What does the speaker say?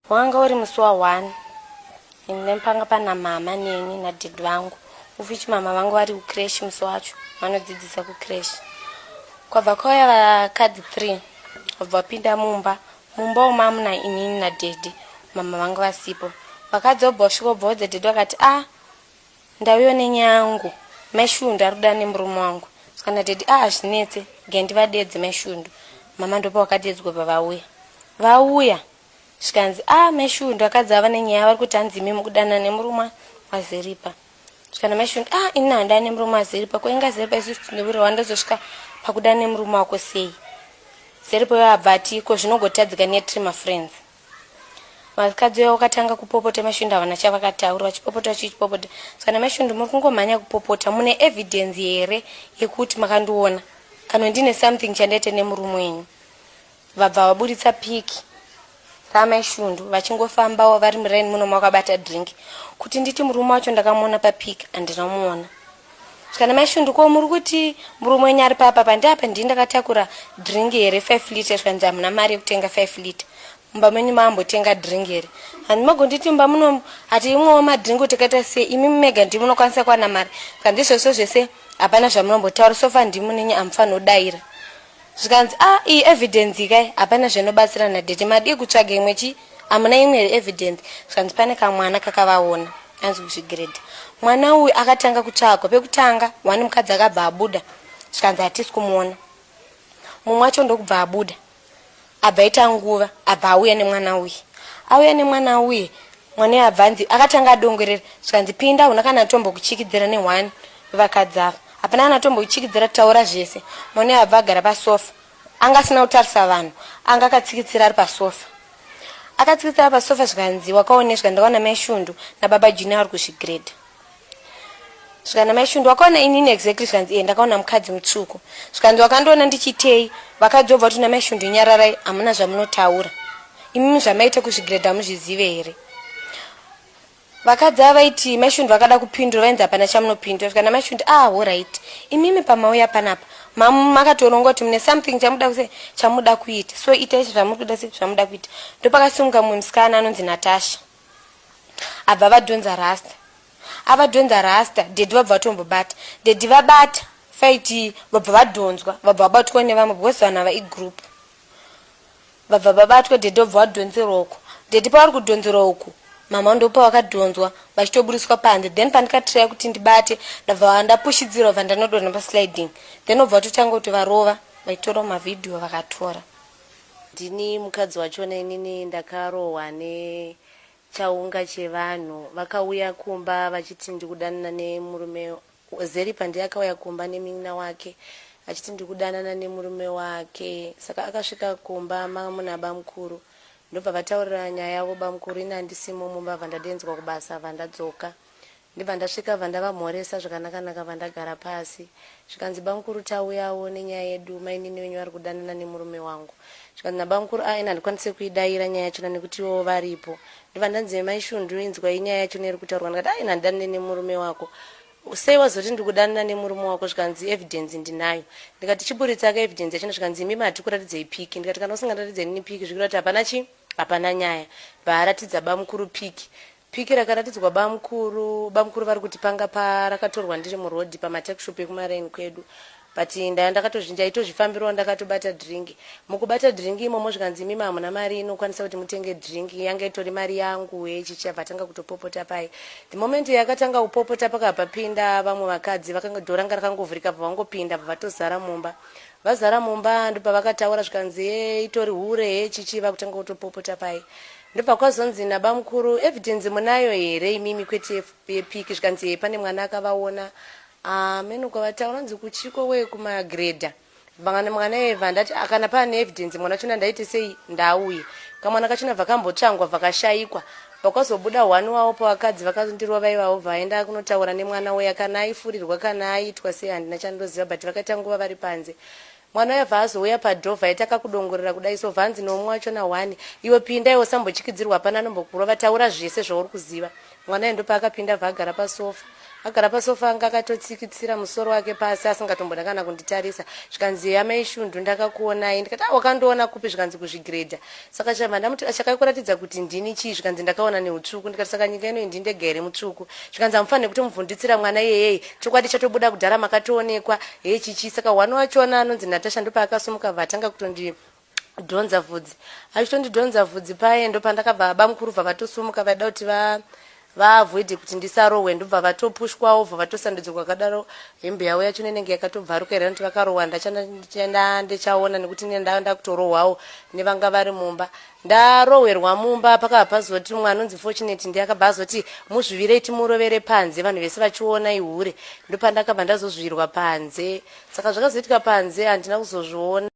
Wanga uri musi wa 1 and panga pana mama neni nadaddy vangu, ufichi mama vangu vari kucreche musi wacho, vanodzidzisa kucreche. Kwabva kwauya vakadzi 3, vabva vapinda mumba. Mumba umu amuna inini nadaddy, mama vangu vasipo. Vakadzi vobva vasvika, vobva vaudza daddy, vakati, "A ah, ndauya nenyaya yangu, Maishundu ari kuda nemurume wangu." Saka nadaddy, "A ah, hazvinetse, gendivadedze Maishundu." Mama ndopa vakadedzwa, pavauya vauya, zvikanzi, "A ah, Maishundu, akadzi ava nenyaya, vari kuti hanzi imi mukudanana nemurume waZeripa." Zvikana Maishundu, "A ah, ini handani nemurume waZeripa. Kwainga Zeripa, isusu tinowirwa, wandozosvika pakudana nemurume wako sei?" Zeripa uyo abva ati, "Ko zvinogotadzika netiri mafriends?" Vakadzi uyo vakatanga kupopota. Maishundu havana chavakataura, vachipopota, vachichipopota. Saka Maishundu, "Muri kungomhanya kupopota, mune evidence here yekuti makandiona kana ndine something chandaita nemurume wenyu?" Vabva vaburitsa pic raMaishundu vachingofambawo vari muraini muno, makabata drink. Kuti nditi murume wacho ndakamuona papic, handina muona. Kana Maishundu, "Ko muri kuti murume wenyu ari papa pandiapa, ndii ndakatakura drink here 5 liter?" Zvikanzi, "Hamuna mari yekutenga 5 liter mumba menyu, maambotenga drink here? Handi magonditi mumba muno hati imwewo madrink takaita sei? Imi mega ndi munokwanisa kuwana mari." Kandi izvozvo zvese hapana zvamunombotaura. So far ndimunenye hamufaniri kudayira. Zvikanzi, "A ah, iyi evidence kai hapana zvinobatsira nadaddy. Madii kutsvaga imwe chi? Hamuna imwe evidence?" Zvikanzi, "Pane kamwana kakavaona anzi kuzvigrade." Mwana uyu akatanga kutsvagwa. Pekutanga wani mukadzi akabva abuda, zvikanzi hatisi kumuona. Mumwe wacho ndokubva abuda, abva aita nguva, abva auya nemwana uyu. Auya nemwana uyu, mwana uyu abva anzi akatanga adongorera. Zvikanzi, "Pinda, huna kana tombokuchikidzira neone vakadzi ava, hapana kana tombokuchikidzira, taura zvese." Mwana uyu abva agara pasofa, anga asina kutarisa vanhu, anga akatsikitsira ari pasofa, akatsikitsira pasofa. Zvikanzi, "Wakaone?" Ndakaona Maishundu nababa Junior vari kuzvigrade. Zvikana Maishundu, "Wakaona inini exactly?" Zvikanzi, "E, ndakaona mukadzi mutsvuku." Zvikanzi, "Wakandiona ndichitei?" Vakadzi vobva kuti naMaishundu, "Nyararai, hamuna zvamunotaura imimi. Zvamaita kuzvigrade hamuzvizive here?" Vakadzi ava vaiti Maishundu vakada kupindura, vainzi hapana chamunopindura. Zvikana Maishundu, "Ah, alright, imimi pamauya panapa makatoronga kuti mune something chamuda se chamuda kuita, so itai zvamuri kuda se zvamuda kuita." Ndopakasimuka mumwe musikana anonzi Natasha, abva vadhonza rasta. Avadhonza rasta, daddy vabva vatombobata. Daddy vabata fight, vabva vadhonzwa, vabva vabatwa nevamwe, because vanhu ava igroup. Vabva vabatwa, daddy vabva vadhonzerwa uku. Daddy pavari kudhonzerwa uku, mama ndopa vakadhonzwa vachitoburiswa panze. Then pandikatiraya kuti ndibate, ndabva ndapushidzirwa, bva ndanodonha pasliding. Then vobva vatotanga kuti varova, vaitora mavhidhiyo, vakatora. Ndini mukadzi wachona. Inini ndakarohwa nechaunga chevanhu vakauya kumba vachiti ndikudanana nemurume. Zeripa ndiye akauya kumba nemunin'ina wake achiti ndikudanana nemurume wake. Saka akasvika kumba muna bamukuru, ndobva vataurira nyaya yavo bamukuru. Ini handisimo mumba, bva ndadenzwa kubasa, bva ndadzoka. Ndibva ndasvika, bva ndavamhoresa zvakanaka-naka, bva ndagara pasi. Zvikanzi, "Bamukuru, tauyawo nenyaya yedu, mainini venyu vari kudanana nemurume wangu." Zvikanzi nabamukuru, "A, ini handikwanisi kuidayira nyaya yachona nekutiwo varipo." Ndibva ndanzi, "Maishundu, inzwai nyaya yachona iri kutaurwa." Ndikati, "A, ini handidanane nemurume wako. Sei wazoti ndikudanana nemurume wako?" Zvikanzi, "Evidence ndinayo." Ndikati, "Chiburitsaka evidence yachona." Zvikanzi, "Imimi hatikuratidzei pic." Ndikati, "Kana usingaratidzei nini pic, zvikureva kuti hapana chi hapana nyaya." Bvaaratidza bamukuru pic. Pic rakaratidzwa bamukuru, bamukuru vari kuti panga parakatorwa ndiri murodhi pamatuckshop ekumaraini kwedu, but ndaya ndakatozvinjaitozvifambirawo, ndakatobata drink. Mukubata drink imomo, zvikanzi, "Imimi hamuna mari inokwanisa kuti mutenge drink, yanga itori mari yangu yechichi." Tanga kutopopota pai. The moment yakatanga kupopota, pakabva papinda vamwe vakadzi, door ranga rakangovhurika, bva vangopinda, bva vatozara mumba. Vazara mumba, ndobva zvikanzi, "E, itori hure yechichi." Vakutanga kutopopota pai. Ndobva kwazonzi nabamukuru, "Evidence munayo here imimi, kwete yepic?" Zvikanzi, "Pane mwana akavaona." Ameno kwavataura, nzi kuchiko we kumagredha. Mwana evha ndati, "Kana pane evidence, mwana chona ndaite sei? Ndauye." Kamwana kachona bva kambotsvangwa, bvakashayikwa. Pakwazobuda one wavo pavakadzi vakandirova ivavo, bvaenda kunotaura nemwana uya. Kana aifurirwa, kana aitwa sei, handina chandoziva, but vakaita nguva vari panze. Mwana uya bva azouya padoor, aita kakudongorera kudai. So bvanzi nomwe wachona one, "Iwe pinda, iwe usambochikidzirwa, hapana anombokurova, taura zvese zvauri kuziva." Mwana uyu ndopaakapinda, bva agara pasofa. Agara pasofa anga akatotsikitsira musoro wake pasi asingatomboda kana kunditarisa. Zvikanzi amai Shundu ndakakuonai. Ndikati ah wakandiona kupi zvikanzi kuzvigreda. Saka chabva ndamuti chakakuratidza kuti ndini chii zvikanzi ndakaona neutsvuku. Ndikati saka nyika ino ndini ndega here mutsvuku. Zvikanzi hamufanire kutomuvhundutsira mwana iyeyei. Chokwadi chatobuda kudhara makatoonekwa. Hee chichi saka one wachona anonzi Natasha ndopaakasumuka bva atanga kutondi dhonza vhudzi achitondidhonza vhudzi paye ndopandakabva bamukuru bva vatosumuka vaida kuti va vaavoide kuti ndisarohwe ndobva vatopushwawo bva vatosandudzirwa kadaro hembe yavo yacho inenge yakatobvaruka here nekuti vakarohwa ndachandichaona nekuti ine ndakutorohwawo nevanga vari mumba ndarohwerwa mumba pakabva pazoti mumwe anonzi fortunate ndiye akabva azoti muzvivirei timurovere panze vanhu vese vachiona ihure ndopandakabva ndazozvirwa panze saka zvakazoitika panze handina kuzozviona.